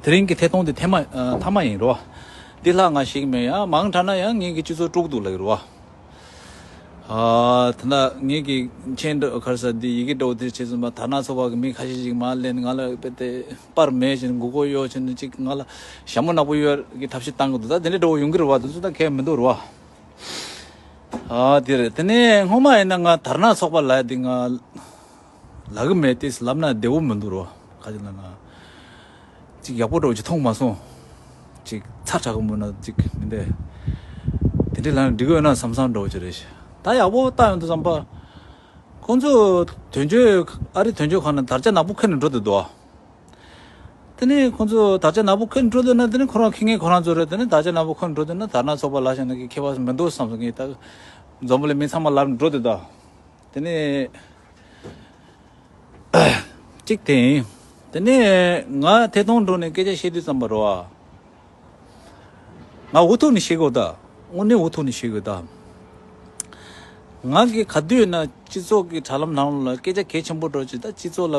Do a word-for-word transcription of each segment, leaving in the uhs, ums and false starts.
དེ་རིང་གི་ཐད་གཏོང་དེ་ཐེངས་མ་ཨ་ཐ་མ་ཡིན་རོ། འདི་ལྷག་ང་ཞིག་མེད་ཡ། མང་དྲགས་ན་ཡང་ངེད་ཀྱི་སྤྱི་ཚོགས་དཀྲུག་འདུག་ལབ་ཀྱི་རོ། ཨ་ད་ལྟ་ངེད་ཀྱི་མཆན་འདྲ་ག་རེ་ཟེར། འདི་ཡི་གེ་འདྲ་བོ་དེ་བྱས་ཙང་མ་དར་ནག་ཚོགས་པ་གི་མི་ཁ་ཤས་ཤིག་མར་སླེབས་ནས་ང་ལ་དཔེ་དེ་པར་མེད་བྱས་ནས་མགོ་སྐོར་གཡོག་བྱས་ནས་ཅིག་ང་ལ་ཞྭ་མོ་ནག་པོ་གཡོག་གི་ཐབས་ཤེས་བཏང་གི་འདུག་ད་དེ་འདྲ་འདྲ་བོ་ཡོང་གི་རེད་བ། དེ་ཚོ་ད་གལ་མི་འདུག་རེད་བ། ཨ་དེ་རེད། དེ་ནས་སྔོན་མ་ཡིན་ན་ང་དར་ནག་ཚོགས་པ་ལབ་ཡ་དེ་ང་ལབ་གི་མེད། དེ་ལབ་ན་བདེ་བོ་མི་འདུག་རོ། ག་ཅི་ལབ་ན་ཅིག་ཡག་པོ་འདྲ་བོ་ཅིག་མཐོང་མ་སོང་། ཅིག་ཚ་དྲགས་གི་མོ་ན་ཅིག་མི་འདུག་དེ་འདྲ་ལབ་ན་འགྲིག་གི་ཡོད་ན་བསམ་བསམ་འདྲ་བོ་ཅིག་རེད་ཤག་ད་ཡག་པོ་བཏང་ཡོང་དུས་ཙམ་པ་ཁོང་ཚོ་དོན་གཅོད་ཨ་རི་དོན་གཅོད་ཁང་ནས་དར་ཆ་ནག་པོ་འཁྱེར་ནས་འགྲོ་འདུག་དོ། དེ་ནས་ཁོང་ཚོ་དར་ཆ་ནག་པོ་འཁྱེར་འགྲོ་འདུག་ན། དེ་ནས་ཁོ་རང་འཁྱེར་མཁན་ཁོ་རང་ཚོ་རེད། དེ་ནས་དར་ཆ་ནག་པོ་འཁྱེར་འགྲོ་འདུག་ན་དར་ནག་ཚོགས་པ་ལབ་བཞག་ན་གི་ཁྱད་པར་མི་འདུག་བསམ་སོང་། ངས་ད་འཛམ་བུ་གླིང་མི་ཚང་མ་ལབ་འགྲོ་འདུག་ད། དེ་ནས་གཅིག་དེ་ཡིན། དེ་ནས་ང་ཐད་གཏོང་འགྲོ་ནས་སྐད་ཆ་བཤད་དུས་ཙམ་པ་རོ། ང་འུ་ཐུག་ནས་བཤད་དགོས་ད། དངོས་གནས་འུ་ཐུག་ནས་བཤད་དགོས་ད། ང་གི་ག་དུས་ཡིན་ན་སྤྱི་ཚོགས་ཀྱི་དྲ་ལམ་ནང་ལ་སྐད་ཆ་གལ་ཆེན་པོ་འདྲ་བོ་ཅིག་ད་སྤྱི་ཚོགས་ལ་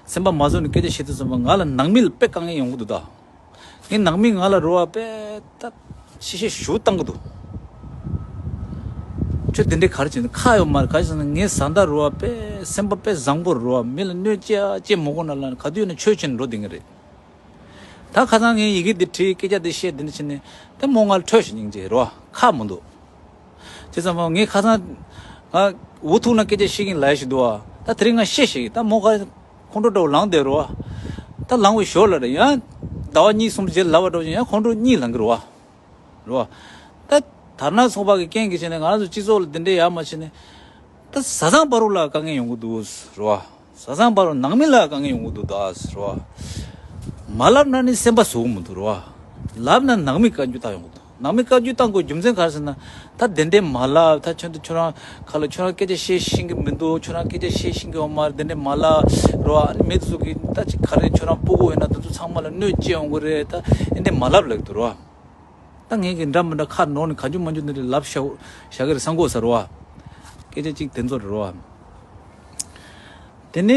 སེམས་པ་མ་བཟོད་ནས་སྐད་ཆ་བཤད་དུས་ཙམ་པ་ང་ལ་ནང་མི་ལ་དཔེ་དཀའ་ངལ་ཡོང་གི་འདུག་ད། ངའི་ནང་མི་ང་ལ་རོ་བ་དཔེ་ད་ཤི་ཤི་ཞུ་བཏང་གི་འདུག་ཁྱོད་དེ་འདྲའི་ག་རེ་བྱས་ནས་ཁག་ཡོད་མ་རེད། ག་རེ་ཟེར་ན་ངའི་བཟའ་ཟླ་རོ་བ་དཔེ་སེམས་པ་དཔེ་བཟང་པོ་རོ་བ། མི་ལ་གནོད་སྐྱེལ་སྐྱེལ་མི་དགོས་ན་ལ་ག་དུས་ཡིན་ན་ཆོས་བྱེད་འགྲོ་བསྡད་ངེས་རེད། ད་ཁ་སང་ངས་ཡི་གེ་འདི་བྲིས། སྐད་ཆ་འདི་བཤད། འདི་འདྲ་བྱས་ནས་ད་མོ་ང་ལ་ཁྲོས་ཤིག་སྙིང་རྗེ་རོ་བ། ཁག་མི་འདུག་བྱས་ཙང་མོ་ངས་ཁ་སང་ང་འུ་ཐུག་ན་སྐད་ཆ་བཤད་ཀྱིན་ལབ་ཡ་ཞིག་འདུག་བ། ད་དེ་རིང་ང་བཤད་ཤིག་ད་མོ་ག་ཁོང་ཁྲོ་འདྲ་བོ་ལངས་བསྡད་རོ་བ། ད་ལངས་པའི་ཞོར་ལ་རེད། ཡང་ཟླ་བ་གཉིས་གསུམ་རྗེས་ལབ་པ་འདྲ་བོ་ཡང་ཁོང་ཁྲོ་གཉིད་ལངས་ཀྱི་རོ་བ། རོ་བ། ད་དར་ནག་ཚོགས་པ་གི་རྐྱེན་གྱིས་བྱས་ནས་ང་རང་ཚོ་སྤྱི་ཚོགས་ལ་འདི་འདྲའི་ཡག་མ་བྱས་ནས། ད་བཟའ་ཚང་བར་ལ་དཀའ་ངལ་ཡོང་གི་འདུག་རོ་བ། བཟའ་ཚང་བར་ནང་མི་ལ་དཀའ་ངལ་ཡོང་གི་འདུག་ད་རོ་བ། མ་ལབ་ན་ནི་སེམས་པ་བཟོ་གི་མི་འདུག་རོ་བ། ལབ་ན་ནང་མི་བཀའ་བཀྱོན་བཏང་ཡོང་གི་འདུག་ནང་མི་བཀའ་བཀྱོན་བཏང་དགོས་རྒྱུ་མཚན་ག་རེ་ཟེར་ན། ད་དེ་འདྲའི་མ་ལབ། ད་ཁྱོད་ཚོ་ཁྱོད་རང་ཁ་ལ་ཁྱོད་རང་སྐད་ཆ་བཤད་ཤེས་ཀྱི་མི་འདུག་ཁྱོད་རང་སྐད་ཆ་བཤད་ཤེས་ཀྱི་ཡོད་མ་རེད། དེ་འདྲའི་མ་ལབ་རོ་བ། ཨ་ནི་མི་ཚོ་གི་ད་ཅིག་ག་རེ་ཁྱོད་རང་སྤུ་གུ་ཡོད་ན་དེ་ཚོ་ཚང་མ་ལ་གནོད་སྐྱེལ་ཡོང་གི་རེད། ད་ཨེ་འདྲའི་མ་ལབ་ལབ་ཀྱི་འདུག་རོ་བ། ད་ངས་ཀྱི་འདྲ་མི་འདྲ་ཁ་ནོར་ནས་ག་རྒྱུ་མ་རྒྱུ་འདི་འདྲ་ལབ་བཞག་བཞག་གི་རེད་བསམ་གོ་ས་རོ་བ། སྐད་ཆ་གཅིག་དེ་ཚོ་རེད་རོ་བ། དེ་ནས་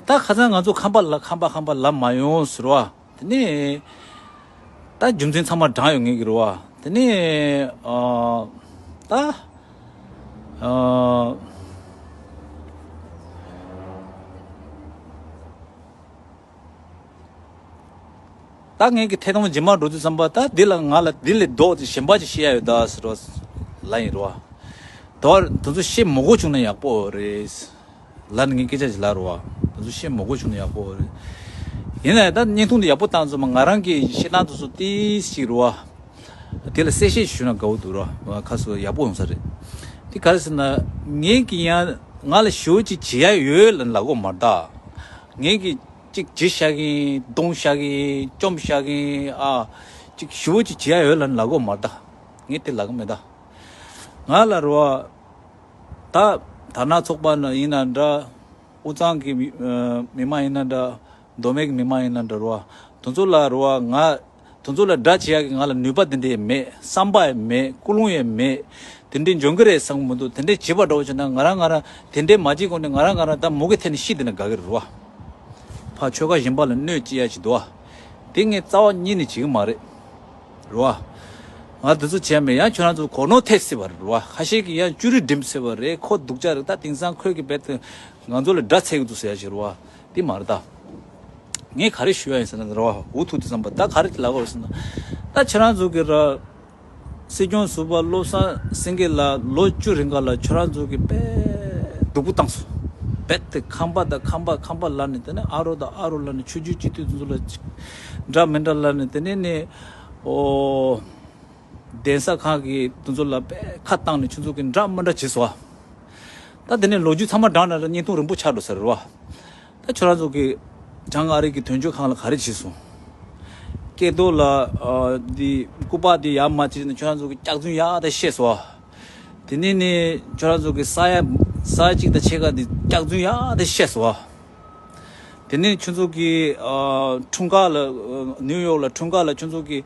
ད་ཁ་སང་ང་ཚོ་ཁམས་པ་ལ་ཁམས་པ་ཁམས་པ་ལབ་མ་ཡོང་ཟེར་རོ་བ། དེ་ནས་ད་རྒྱུ་མཚན་ཚང་མ་དྲངས་ཡོང་ངེས་ཀྱི་རེད་བ། དེ་ནས་ཨ་ད་ཨ། ད་ངས་ཀྱི་ཐད་གཏོང་རྗེས་མ་འགྲོ་དུས་ཙམ་པ་ད་འདི་ལ་ང་ལ་འདི་ལས་ལྡོག་ཅིག་གཞན་པ་ཅིག་བཤད་ཡ་ཡོད་ད་ཟེར་རོ། ལབ་ཡིན་རོ། དོར་དེ་ཚོ་བཤད་མི་དགོས་བྱུང་ན་ཡག་པོ་རེད། ལབ་ནས་ངས་སྐད་ཆ་ཅིག་ལབ་རོ། དེ་ཚོ་བཤད་མི་དགོས་བྱུང་ན་ཡག་པོ་རེད། ཡིན་ན་ཡང་ད་བརྙན་ཐུང་འདི་ཡག་པོ་བཏང་ཙམ་པ་ང་རང་གི་བཤད་སྟངས་དེ་ཚོ་ཏིས་ཅིག་རོ། དེ་ལ་གསལ་བཤད་ཞུས་ན་དགའ་བོ་འདུག་རོ། ཁ་སོ་ཡག་པོ་ཡོང་ས་རེད། དེ་ག་རེ་ཟེར་ན་ངས་ཀྱི་ཡང་ང་ལ་ཞུ་ཅིག་བྱེད་ཡ་ཡོད་ལབ་ལབ་གོ་མ་རེད་ད། ངས་ཀྱི་གཅིག་བྱེད་བཞག་གིན་གཏོང་བཞག་གིན་བཅོམ་བཞག་གིན་ཨ། གཅིག་ཞུ་བོ་གཅིག་བྱེད་ཡ་ཡོད་ལབ་ནས་ལབ་གོ་མ་རེད་ད། ངས་དེ་ལབ་གི་མེད་ད། ང་ལ་རོ་བ། ད་དར་ནག་ཚོགས་པ་ན་ཡིན་ན་འདྲ། དབུས་གཙང་གི་མི་ཨ་མི་མང་ཡིན་ན་འདྲ། མདོ་སྨད་ཀྱི་མི་མང་ཡིན་ན་འདྲ་རོ་བ། དེ་ཚོ་ལ་རོ་བ་ང་། དེ་ཚོ་ལ་དགྲ་བྱེད་ཡག་གི་ང་ལ་ནུས་པ་དེ་འདྲ་ཡང་མེད། བསམ་པ་ཡང་མེད། ཀུན་སློང་ཡང་མེད། དེ་འདྲའི་འཇོན་གི་རེད་བསམ་གི་མི་འདུག་དེ་འདྲའི་བྱེད་པ་འདྲ་བོ་བྱས་ན་ང་རང་ང་རང་དེ་འདྲའི་མ་བྱེད་གོང་ནས་ང་རང་ང་རང་ད་མུ་གེ་ཐེབས་ནས་ཤི་བསྡད་ན་དགའ་གི་རེད་རོ་བ། ཕར་ཆོལ་ཁ་གཞན་པ་ལ་གནོད་སྐྱེལ་ཡ་ཅིག་འདུག་བ། དེ་ངས་རྩ་བ་ཉིད་ནས་བྱེད་གི་མ་རེད། རེད་བ། ང་དེ་ཚོ་བྱས་མེད། ཡང་ཁྱོད་རང་ཚོ་གོ་ནོར་ཐེབས་སྲིད་པ་རེད་བ། ཁ་ཤས་ཀྱིས་ཡང་ཅུ་རུ་འགྲིམ་སྲིད་པ་རེད། ཁོ་སྡུག་ཅག་རེད། ད་དེང་སང་ཁོས་ཀྱི་རྦད་དེ་ང་ཚོ་ལ་དགྲ་འཚལ་གི་འདུག་ཟེར་ཡ་ཞིག་རེད་བ། དེ་མ་རེད་ད། ངས་ག་རེ་ཞུ་ཡ་ཡིན་ཟེར་ན་རེད་བ། འུ་ཐུག་དུས་ཙམ་པ་ད་ག་རེ་ལབ་དགོས་ཟེར་ན། ད་ཁྱེད་རང་ཚོ་གི་ར། སྲིད་སྐྱོང་ཟུར་པ་བློ་བཟང་སེང་གེ་ལགས་ལོ་བཅུ་རིང་ག་ལ་ཁྱོད་རང་ཚོ་གི་དཔེ་སྡུག་པོ་བཏང་སོང་། རྦད་དེ་ཁམས་པ་དང་ཁམས་པ་ཁམས་པ་ལབ་ནས། དེ་ནས་ཨ་རོ་དང་ཨ་རོ་ལབ་ནས། ཆོས་བརྒྱུད་སྤྱི་འཐུས་དེ་ཚོ་ལ་འདྲ་མི་འདྲ་ལབ་ནས། དེ་ནས་ནི་ཨོ། གདན་ས་ཁག་གི་དེ་ཚོ་ལ་དཔེ་ཁ་བཏང་ནས་ཁྱོད་ཚོ་གི་འདྲ་མི་འདྲ་བྱས་སོང་བ། ད་དེ་ནས་ལོ་རྒྱུས་ཚང་མ་བགྲངས་ན་ར་བརྙན་ཐུང་རིང་པོ་ཆགས་འགྲོ་ས་རེད་བ། ད་ཁྱོད་རང་ཚོ་གི་བྱང་ཨ་རི་གི་དོན་གཅོད་ཁང་ལ་ག་རེ་བྱས་སོང་། སྐལ་རྡོར་ལ་ཨ་འདི་སྐུ་པར་འདི་ཡར་མར་བྱས་ནས་ཁྱོད་རང་ཚོ་གི་སྐྱག་རྫུན་ཡག་དེ་བཤད་སོང་བ། དེ་ནས་ནི་ཁྱོད་རང་ཚོ་གི་ས་ཡ་ས་ཡ་གཅིག་དང་ཕྱེད་ཀ་འདི་སྐྱག་རྫུན་ཡག་དེ་བཤད་སོང་བ། དེ་ནས་ཁྱོད་ཚོ་གི་ཨ་འཁྲུངས་སྐར་ལ་ཨ་ནིའུ་ཡོག་ལ་འཁྲུངས་སྐར་ལ་ཁྱོད་ཚོ་གི་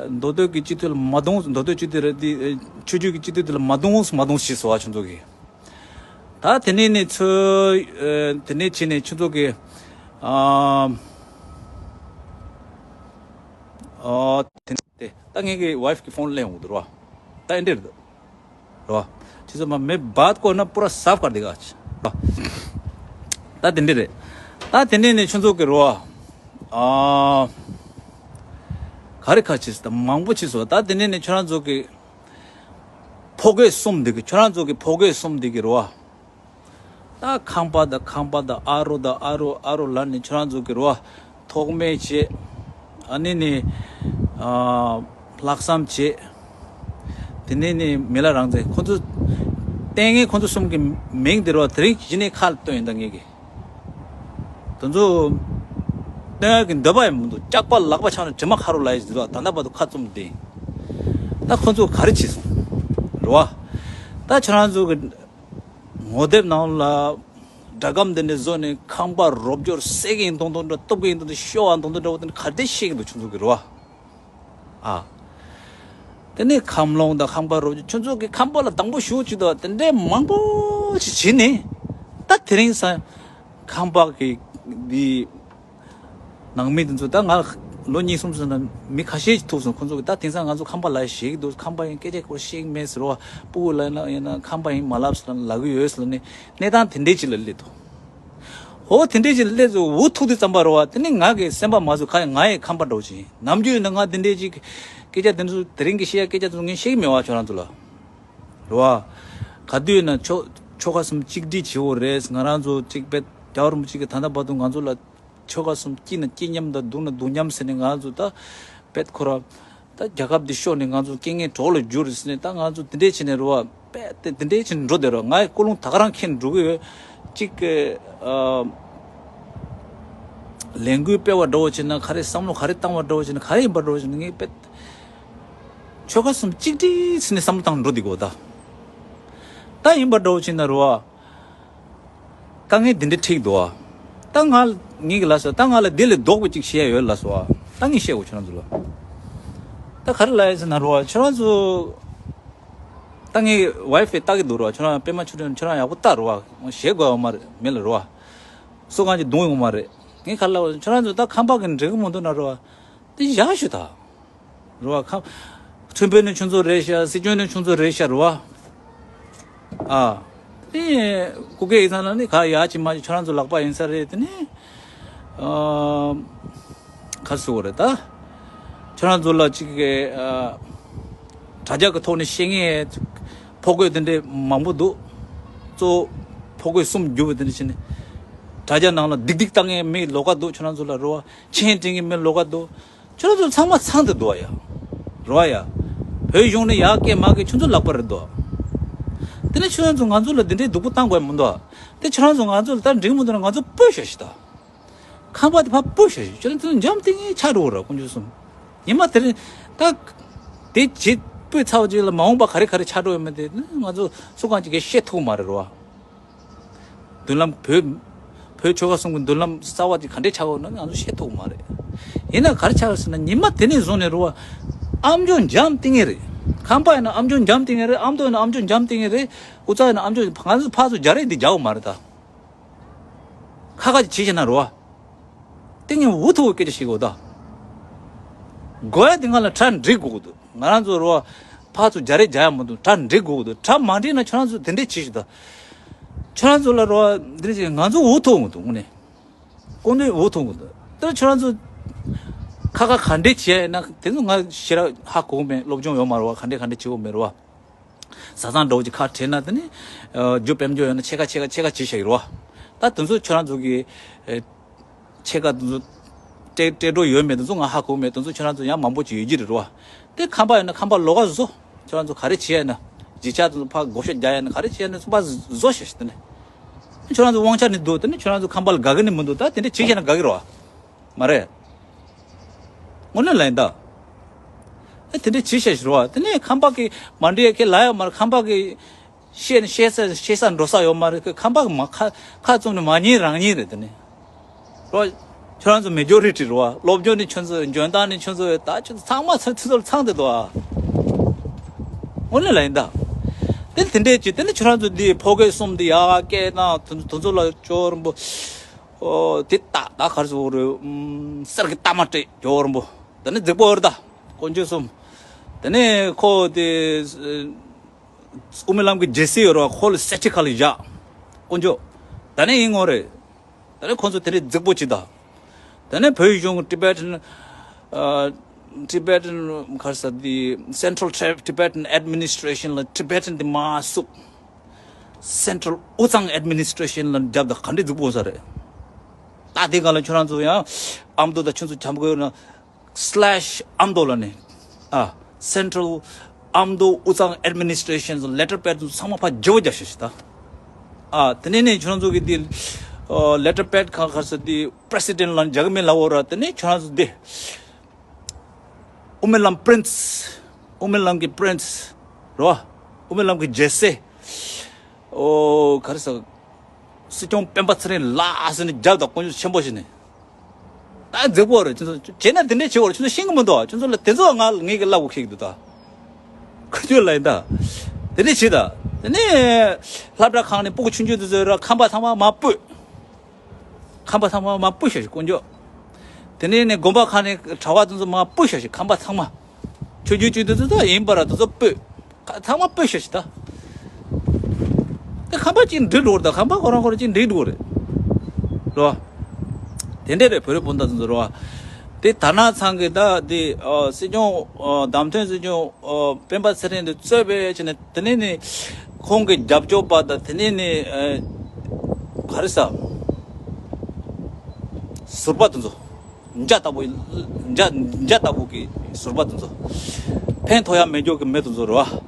མདོ་སྟོད་ཀྱི་སྤྱི་འཐུས་ལ་མ་གཏོང་། མདོ་སྟོད་སྤྱི་འཐུས་རེད་དེ། ཆོས་བརྒྱུད་ཀྱི་སྤྱི་འཐུས་དེ་ལ་མ་གཏོང་མ་གཏོང་ཞེས་སོ་བ་ཁྱོད་ཚོ་གིས། ད་དེ་ནས་ནས་ཚོ་དེ་ནས་ཕྱིན་ནས་ཁྱོད་ཚོ་གིས་ཨ་ ཨོ་དེ་དེ་ད་ངེད་ཀྱི་ཝའིཕ་གི་ཕོན་ལེན་འོང་འདུག་རོ། ད་ཨེ་འདྲ་རེད། རོ། ཁྱེད་ཚོ་མ་མེ་བཱད་ཀོ་ན་པུ་ར་སཱཕ་ཀར་དེ་ག་ཆ་རོ། ད་དེ་འདྲ་རེད། ད་དེ་འདྲ་ནས་ཁྱོད་ཚོ་གི་རོ། ཨ། ག་རེ་ཁ་ཆེས་ད་མང་པོ་ཆེས་སོ། ད་དེ་འདྲ་ནས་ཁྱོད་རང་ཚོ་གི་ཕོ་རྒོད་གསུམ་འདི་གི་ཁྱོད་རང་ཚོ་གི་ཕོ་རྒོད་གསུམ་འདི་གི་རོ། ད་ཁང་པ་དང་ཁང་པ་དང་ཨ་རོ་དང་ཨ་རོ་ཨ་རོ་ལ་ནི་ཁྱོད་རང་ཚོ་གི་རོ། ཐོག་མེད་བྱེད། ཨ་ནི་ནི། ཨ། ལྷག་བསམ་བྱེད། དེ་ནས་ནི་མི་ལ་རང་བཙན་ཁོ་ཚོ། ལྟས་ངན་ཁོ་ཚོ་གསུམ་གི་མིང་དེ་རོ་དེ་རིང་གཞི་ནས་ཁ་ལ་བཏོན་ཡིན་ད་ངེད་ཀྱི། དེ་ཚོ། སྟོན་ཡག་གི་འདོད་པ་ཡང་མི་འདུག་ལྕགས་པ་ལག་པ་འཆང་ནས་དྲི་མ་ཁ་རུ་ལ་ཡི་ཟེར་བ་ད་ལྟ་བར་དུ་ཁ་བཙུམ་བསྡད་ཡིན། ད་ཁོ་ཚོ་ག་རེ་བྱས་སོང་། རེད་བ། ད་ཁྱོད་རང་ཚོ་གི་ངོ་དེབ་ནང་ལ་སྒྲ་སྒམ་འདི་འདྲ་བཟོ་ནས་ཁང་པ་རོབ་སྐྱོར་སེ་གི་ཡིན་མདོག་མདོག་འདྲ་སྟོབས་གི་ཡིན་མདོག་མདོག་ཤོ་བ་མདོག་མདོག་འདྲ་བོ་དེ་འདྲ་ག་རེ་བཤད་གི་འདུག་ཁྱོད་ཚོ་གི་རེད་བ། ཨ། དེ་ནས་ཁམས་ལོང་དང་ཁང་པ་རོབ་ཀྱི་ཁྱོད་ཚོ་གི་ཁང་པ་ལ་སྡང་པོ་ཞུ་ཅིག་དང་དེ་འདྲའི་མང་པོ་ཞིག་བྱས་ནས། ད་དེ་རིང་སང་ཁང་པ་གི་འདི་ནང་མི་དེ་ཚོ་ད་ང་ལོ་གཉིས་གསུམ་ཙམ་ན་མི་ཁ་ཤས་ཤིག་ཐུག་སོང་ཁོང་ཚོ་གི་ད་དེང་སང་ང་ཚོ་ཁང་པ་ལ་ཞེད་ཀྱི་འདུག་ཁང་པ་ཡང་སྐད་ཆ་སྐོར་ཤེས་ཀྱི་མེད་ཟེར་བ། སྤུ་གུ་ལ་ཡིན་ན་ཡིན་ན་ཁང་པ་ཡིན་མ་ལབ་ཟེར་ན་ལབ་གི་ཡོད་ཟེར་ནས་གནས་སྟངས་དེ་འདྲའི་ཅིག་ལ་སླེབས་འདུག་འོ་དེ་འདྲའི་ཅིག་སླེབས་ཚོ་འུ་ཐུག་དུས་ཙམ་པ་རེད་བ། དེ་ནི་ང་གི་སེམས་པ་མ་བཟོད་ཁ་ཡང་ང་ཡི་ཁང་པ་འདྲ་བོ་ཅིག་ཡིན། ནམ་རྒྱུན་ཡིན་ན་ང་དེ་འདྲའི་ཅིག་སྐད་ཆ་དེ་ཚོ་དེ་རིང་གི་བཤད་ཡ་སྐད་ཆ་དེ་ཚོ་ངས་བཤད་ཀྱི་མེད་བ་ཁྱོད་རང་ཚོ་ལ། རེད་བ། ག་དུས་ཡིན་ན་ཆོ་ཆོལ་ཁ་གསུམ་གཅིག་སྒྲིལ་བྱེད་འོ་རེད། ང་རང་ཚོ་གཅིག་པད་རྒྱལ་བ་རིན་པོ་ཆེ་གི་ད་ལྟ་བར་དུ་ང་ཚོ་ལ་ཆོལ་ཁ་གསུམ་སྐྱིད་ན་སྐྱིད་མཉམ་དང་སྡུག་ན་སྡུག་མཉམ་ཟེར་ནས་ང་ཚོ་ད་པད་ཁོ་ར། ད་རྒྱལ་ཁབ་འདི་ཤོར་ནས་ང་ཚོ་རྐྱེན་ངན་གྲོགས་ལ་གྱུར་ཟེར་ནས་ད་ང་ཚོ་དེ་འདྲས་བྱས་ནས་རོ་བ། པད་དེ་དེ་འདྲས་བྱས་ནས་འགྲོ་བསྡད་རོ། ང་ཡི་ཀོ་ལོང་ད་ག་རང་འཁྱེར་འགྲོ་གི་ཡོད། གཅིག་གི་ཨ། ལས་འགུལ་སྤེལ་བ་འདྲ་བོ་བྱས་ན་ག་རེ་བསམ་བློ་ག་རེ་བཏང་བ་འདྲ་བོ་བྱས་ན་ག་རེ་ཡིན་པ་འདྲ་བོ་བྱས་ན་ངས་པད། ཆོལ་ཁ་གསུམ་གཅིག་སྒྲིལ་ཟེར་ནས་བསམ་བློ་བཏང་འགྲོ་བསྡད་གོ་ད། ད་ཡིན་པ་འདྲ་བོ་བྱས་ན་རོ་བ། དཀའ་ངལ་འདི་འདྲ་འཕྲད་འདུག་ཨ། ད་ང་ངེད་ཀྱི་ལ་སོ་ད་ང་ལ་འདི་ལས་ལྡོག་པ་ཅིག་བཤད་ཡ་ཡོད་ལ་སོ་ཨ། ད་ངས་བཤད་དགོས་ཁྱོད་རང་ཚོ་ལ། ད་ག་རེ་ལ་ཡ་ཟེར་ན་རོ་ཨ་ཁྱོད་རང་ཚོ། ད་ངས་ཝའི་ཕའི་ལྟ་གི་འདུག་རོ་ཨ། ཁྱོད་རང་པད་མ་ཆོས་སྒྲོན་ཁྱོད་རང་ཡག་པོ་ལྟ་རོ་ཨ། ཞེད་དགོས་ཡོད་མ་རེད་མི་ལ་རོ་ཨ། སུ་གང་ཅིག་རྡུང་ཡོང་མ་རེད། ངས་ག་རེ་ལ་ཁྱོད་རང་ཚོ་ད་ཁང་པ་གི་འགྲིག་གི་མི་འདུག་ན་རོ་ཨ། དེ་བཞག་ཞུ་ད། རེད་བ། ཁ། ཁྲིམས་དཔོན་ནི་ཁྱོད་ཚོ་རེད་ཤག་སྲིད་སྐྱོང་ནི་ཁྱོད་ཚོ་རེད་ཤག་རེད་བ། ཨ། དེ་སྐུ་སྒེར་ཡིན་ཙང་ལ་ནི་ག་ཡག་ཅིག་མ་ཅིག་ཁྱོད་རང་ཚོ་ལག་པ་ཡིན་ས་རེད་དེ་ནི། ཨ། ག་རེ་ཟེར་དགོས་རེད་ད། ཁྱོད་རང་ཚོ་ལ་ཅིག་གི་ཨ། དྲ་རྒྱ་གི་ཐོག་ནས་བཤད་ངེས། ཕོ་རྒོད་དེ་འདྲས་མང་པོ་འདུག་གཙོ་བོ་ཕོ་རྒོད་གསུམ་རྒྱུ་བ་དེ་འདྲ་བྱས་ནས། དྲ་རྒྱ་ནང་ལ་སྡིག་སྡིག་བཏང་མཁན་མི་ལོགས་ཀ་འདུག་ཁྱོད་རང་ཚོ་ལ་རེད་བ། མཆན་འབྲི་མཁན་མི་ལོགས་ཀ་འདུག་ཁྱོད་རང་ཚོ་ཚང་མ་ཚང་དུ་འདུག་ཡ། རོ་ཡ། བོད་གཞུང་ནས་ཡག་སྐད་མ་སྐད་ཁྱོད་ཚོ་ལག་པ་རེད་འདུག་དེ་ནས་ཁྱོད་རང་ཚོ་ང་ཚོ་ལ་འདི་འདྲའི་སྡུག་པོ་བཏང་དགོས་མི་འདུག་དེ་ཁྱོད་རང་ཚོ་ང་ཚོ་ལ་ད་འགྲིག་མི་འདུག་ན་ང་ཚོ་སྤོས་བཞག་ཤི་ད། ཁང་པ་དེ་ཕར་སྤོས་བཞག་ཤི་ཁྱོད་རང་ཚོ་འཇམ་ཐིང་ངེ་ཆགས་འགྲོ་ར་དཀོན་མཆོག་གསུམ། ཉི་མ་དེ་རིང་ད། དེ་བྱེད་སྤོས་ཚར་བ་ཅིག་ལ་མ་འོངས་པ་ག་རེ་ག་རེ་ཆགས་འགྲོ་ཡོད་མེད་དེ་ང་ཚོ་སུ་གང་ཅིག་གིས་བཤད་ཐུབ་མ་རེད་རོ། མདུན་ལམ་བོད། བོད་ཆོལ་ཁ་གསུམ་གྱི་མདུན་ལམ་གསར་བ་ཅིག་ག་འདྲས་ཆགས་འོང་ན་ང་ཚོ་ཤེས་ཐུབ་མ་རེད། ཡིན་ན་ག་རེ་ཆགས་ཟེར་ན་ཉི་མ་དེ་ནས་བཟུང་ནས་རུ་བ། ཨ་མཆོག་འཇམ་ཏིང་ངེ་རེད། ཁང་པ་ཡིན་ན་ཨ་མཆོག་འཇམ་ཏིང་ངེ་རེད། ཨ་མདོ་ཡིན་ན་ཨ་མཆོག་འཇམ་ཏིང་ངེ་རེད། ཨུ་ཚ་ཡིན་ན་ཨ་མཆོག་ང་ཚོ་ཕར་ཚུར་རྒྱ་རེད་འདི་རྒྱག་འོང་མ་རེད་ད། ཁ་ཁ་ཅིག་བྱེད་བྱེད་ན་རུ་བ། ཏིང་ངེ་འུ་ཐུག་སྐད་ཆ་བཤད་དགོས་ད། དགོས་ཡ་དེ་ང་ལ་གྲ་འགྲིག་དགོས་ཀྱི་འདུག་ང་རང་ཚོ་རོ། ཕར་ཚུར་རྒྱ་རེ་རྒྱ་ཡ་མི་འདུག་གྲ་འགྲིག་དགོས་ཀྱི་འདུག་གྲ་མ་འགྲིག་ན་ཁྱོད་རང་ཚོ་དེ་འདྲས་བྱེད་ཤིག་ད། ཁྱོད་རང་ཚོ་ལ་རོ་འདི་འདྲས་བྱེད་ང་ཚོ་འུ་ཐུག་མི་འདུག་དངོས་གནས། དཀོན་མཆོག་འུ་ཐུག་མི་འདུག་དེ་ཁྱོད་རང་ཚོ་ཁ་ཁ་ག་འདྲས་བྱེད་ཡ་ཡིན་ན་དེ་ཚོ་ང་ཞེ་དྲག་ཧ་གོ་གི་མེད། སློབ་སྦྱོང་ཡོད་མ་རེད་བ། ག་འདྲས་ག་འདྲས་བྱེད་དགོས་མེད་རེད་བ། བཟའ་ཚང་འདྲ་བོ་ཅིག་ཁ་བྲལ་ན་དེ་ནི། རྒྱུ་དཔལ་འབྱོར་ཡོད་ན་ཕྱེད་ཀ་ཕྱེད་ཀ་ཕྱེད་ཀ་བྱེད་བཞག་ཡོད་རེད་བ། ད་དེ་ཚོ་ཁྱོད་རང་ཚོ་གི་ཕྱེད་ཀ་དེ་ཚོ་སྤྲད་སྤྲད་འགྲོ་ཡོད་མེད་དེ་ཚོ་ང་ཧ་གོ་མེད། དེ་ཚོ་ཁྱོད་རང་ཚོ་ཡང་མང་པོ་ཅིག་ཡོད་ཀྱི་རེད་བ། དེ་ཁང་པ་ཡོད་ན་ཁང་པ་ལོགས་ཀ་བཟོ། ཁྱོད་རང་ཚོ་ག་རེ་བྱེད་ཡ་ན། བརྗིད་ཆགས་དེ་ཚོ་ཕར་བགོ་བཤའ་རྒྱག་ཡ་ན་ག་རེ་བྱེད་ཡ་ན་ཚོ་ཕར་བཟོ་ཤག་ཤག་དེ་ནི། ཁྱོད་རང་ཚོ་དབང་ཆ་ནི་འདུག་དེ་ནི་ཁྱོད་རང་ཚོ་ཁང་པ་ལ་དགའ་གི་ནི་མི་འདུག་ད་དེ་འདྲ་བྱེད་ཤེས་ན་དགའ་གི་རེད་བ། མ་རེད། དངོས་གནས་ལ་ཡིན་ད། ཨེ་དེ་འདྲ་བྱེད་ཤེས་ཤིག་རེད་བ། དེ་ནས་ཁང་པ་གི་མ་འདྲེས་ཁས་ལ་ཡོད་མ་རེད། ཁང་པ་གི་བཤད་ནས་བཤད་ས་བཤད་ས་འགྲོ་ས་ཡོད་མ་རེད། ཁོས་ཁང་པ་མ་ཁ་ཁ་བཙུམ་ནས་མ་ཉན་རང་ཉན་རེད་དེ་ནི། རོ། ཁྱོད་རང་ཚོ་མེ་ཇོ་རི་ཊི་རེད་བ། སློབ་སྦྱོང་ནི་ཁྱོད་ཚོ་འཇོན་ཐང་ནི་ཁྱོད་ཚོ་ད་ཁྱོད་ཚོ་ཚང་མ་ཚོ་ཚོ་ཚང་དེ་འདུག་ཨ། དངོས་གནས་ལ་ཡིན་ད། དེ་དེ་འདྲས་ཀྱི་དེ་ནི་ཁྱོད་རང་ཚོ་འདི་ཕོ་རྒོད་གསུམ་འདི་ཡག་སྐད་དང་དེ་ཚོ་ལ་ཅོ་རིན་པོ། ཨོ་དེ་ད་ད་གར་སོ་རེད། གསེར་གྱི་རྟགས་མ་སྤྲད་ཇོ་བོ་རིན་པོ། དེ་ནས་རྫིག་པོ་ཡོད་རེད་ད། དཀོན་མཆོག་གསུམ། དེ་ནས་ཁོ་དེ་དབུ་མའི་ལམ་གྱི་རྒྱལ་སྲས་ཡོད་རེད་བ། ཁོ་ལ་སེ་ཁྲི་ཁ་ལ་བཞག་དཀོན་མཆོག་ད་ནས་ཡིན་ངོ་རེད། ད་ནས་ཁོ་ཚོ་དེ་འདྲའི་རྫིག་པོ་བྱེད་ད། ད་ནས་བོད་གཞུང་Tibetan ཨ། Tibetan ག་རེ་ཟེར་དེ་Central Tibetan Administration ལ་Tibetan དེ་མ་བསུབ། Central དབུས་གཙང་Administration ལ་རྒྱབ་ད་ག་འདྲའི་རྫིག་པོ་ས་རེད། ད་དེ་ག་ལ་ཁྱོད་རང་ཚོ་ཡང་ཨ་མདོ་དང་ཁྱོད་ཚོ་བྱམས་དགོས་ན། slash ཨ་མདོ་ལ་ནི། ཨ། Central ཨ་མདོ་དབུས་གཙང་Administration letter pad ཚང་མ་ཕར་བརྗེ་བོ་རྒྱག་ཤག་ཤི་ད། ཨ། དེ་ནས་ནི་ཁྱོད་རང་ཚོ་གི་དེ་ཨ། letter pad ཁ་ཁར་ས་དེ་President ལ་རྒྱག་གི་མེད་ལབ་འོ་ར། དེ་ནས་ཁྱོད་རང་ཚོ་དེ་དབུ་མའི་ལམ་Prince དབུ་མའི་ལམ་གྱི་Prince རོ། དབུ་མའི་ལམ་གྱི་རྒྱལ་སྲས། ཨོ་ག་རེ་ཟེར། སྲིད་སྐྱོང་སྤེན་པ་ཚེ་རིང་ལགས་ཟེར་ནས་རྒྱབ་དང་དཀོན་མཆོག་ཆེན་པོ་ཞིག་ནས། ད་མཛེས་པོ་རེད། ཁྱོད་ཚོ་བྱས་ན་དེ་འདྲས་བྱེད་འོར་ཁྱོད་ཚོ་ཤེས་གི་མི་འདུག་ཁྱོད་ཚོ་ལ་དེ་ཚོ་ང་ངེད་ཀྱི་ལབ་དགོས་ཤེས་ཀྱི་འདུག་ད། ཁོ་ཚོས་ལབ་ཡིན་ད། དེ་འདྲས་བྱེད་ད། དེ་ནས་སློབ་གྲྭ་ཁང་ནས་སྤུ་གུ་ཆུང་ཆུང་དེ་ཚོའི་ར་ཁང་པ་ཚང་མ་མར་སྤོས། ཁང་པ་ཚང་མ་མར་སྤོས་ཤག་ཤི་དཀོན་མཆོག་དེ་ནས་ནས་དགོན་པ་ཁང་ནས་གྲྭ་བ་དེ་ཚོ་མར་སྤོས་ཤག་ཤི་ཁང་པ་ཚང་མ། ཆོས་བརྒྱུད་བཅུ་དེ་ཚོ་ད་ཡིན་པ་ར་དེ་ཚོ་སྤོས། ཁ་ཚང་མ་སྤོས་ཤག་ཤི་ད། དེ་ཁང་པ་གཅིག་འགྲིག་འགྲོ་རེད་ད། ཁང་པ་ཁོ་རང་ཁོ་རང་གཅིག་འགྲིག་འགྲོ་རེད། རོ། དེ་འདྲས་རེད་བོད་རིགས་སྤུན་ཟླ་དེ་ཚོ་རོ། དེ་དར་ནག་ཚང་གི་ད་དེ་ཨ། སྲིད་སྐྱོང་ཨ། བདམས་ཐོན་སྲིད་སྐྱོང་ཨ། སྤེན་པ་ཚེ་རིང་དེ་གཙོས་པའི་བྱས་ནས་དེ་ནས་ནི་ཁོང་གི་རྒྱབ་སྐྱོར་པ་དང་དེ་ནས་ནི་ཨ། ག་རེ་ཟ། ཟུར་པ་དེ་ཚོ། འཇའ་ལྟ་བུ། འཇའ། འཇའ་ལྟ་བུ་གི་ཟུར་པ་དེ་ཚོ། ཕན་ཐོགས་ཡ་མེད་རྒྱུ་གི་མི་དེ་ཚོ་རེད་བ།